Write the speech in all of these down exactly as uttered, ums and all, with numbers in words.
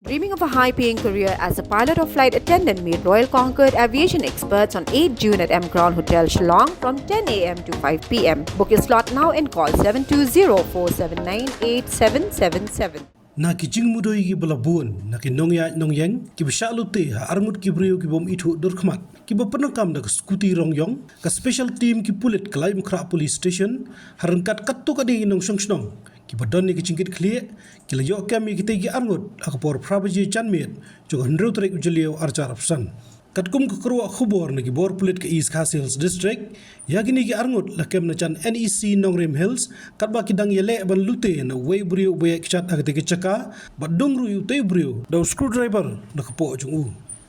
Dreaming of a high paying career as a pilot or flight attendant? Meet Royal Concord aviation experts on eighth June at M Crown Hotel, Shillong from ten a m to five p m. Book your slot now and call seven two zero four seven nine eight seven seven seven. Na ki jingmudui kiba la bun na ki nongïaid nongïeng kiba shah lute ha arngut ki briew ki bym ithuh dur khmat, kiba pyndonkam da ka skuti rong ïong, ka special team ki pulit ka Laitumkhrah Police Station, ha ryngkat katto katne ki nongshong shnong kiba don ïa ki jingkit khlieh, ki la ïoh kem ïa kitei ki arngut ha ka por phra baje janmiet jong ka hynriew tarik u Jylliew arhajar arphew san. Katkum ka kyrwoh khubor na ki bor pulit ka East Khasi Hills District, ïa kine ki arngut la kem na jan N E C Nongrim Hills, katba ki dang ïaleh ban lute na uwei u briew uba ïaid kjat ha katei ka jaka, bad dung ruh ïa utei u briew da u screwdriver na ka poh jong u.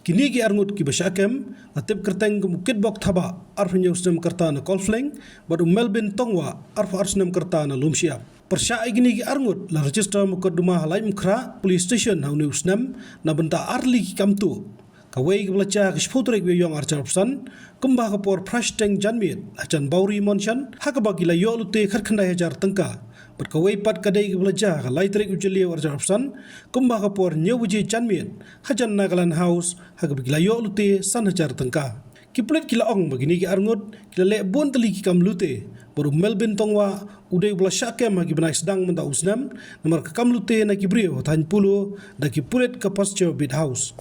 Kine ki arngut kiba shah kem la tip kyrteng kum u Kitbok Thabah, arphew hynñiew snem ka rta na Kolfleng, bad u Melvin Tongwah, arphew ar snem ka rta na Lumshyiap. Pyrshah ïa kine ki arngut la register mukotduma ha Laitumkhrah Police Station ha une u snem na bynta ar tylli ki kam tuh. Kawei kaba la jia ha ka shiphew tarik u Ïaïong arhajar arphew san, kumba ha ka por phra shiteng janmiet, hajan Bawri Mansion, ha kaba ki la ïoh lute khatkhyndai hajar tyngka. Bad kawei pat ka dei kaba la jia ha ka lai tarik u Jylliew arhajar arphew san, kumba ha ka por hynñiew baje janmiet, hajan Nagaland House, ha kaba ki la ïoh lute san hajar tyngka. Ki pulit ki la ong ba kine ki arngut ki la leh bun tylli ki kam lute, bad u Melvin Tongwah u dei uba la shah kem ha ki bnai sdang mynta u snem namar ka kam lute na ki briew ha thaiñ Polo da ki pulit ka Pasture Beat House.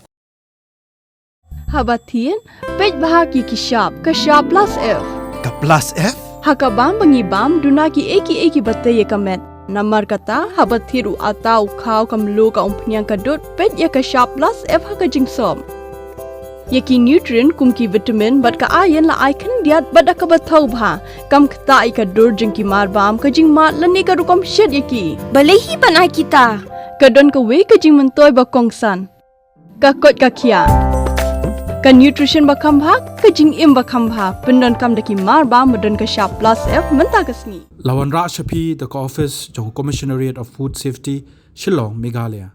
Haba thied, peit bha ïa ki shap, ka shap plus F. Ka plus F? Ha ka bam ba ngi bam, duna kiei kiei kiba tei ïa ka met. Namar kata, haba thied u atta, u khaw, ka mluh, ka umphniang, ka dud, peit ïa ka shap plus F ha ka jingsop. Ïa ki nutrient kum ki vitamin bad ka iron la ai khyndiat bad da kaba thaw bha. Kam ktah ïa ka dur jong ki marbam, ka jingmad lane ka rukom shet ïa ki. Balei hi ban ai kita? Ka don kawei ka jingmyntoi ba kongsan. Ka koit ka khiah. Ka nutrition ba kham bha, ka jingim ba kham bha. Pyndonkam da ki marbam ba don ka shap plus F mynta ka sngi. La wanrah sha phi da ka office jong ka Commissionerate of Food Safety, Shillong, Meghalaya.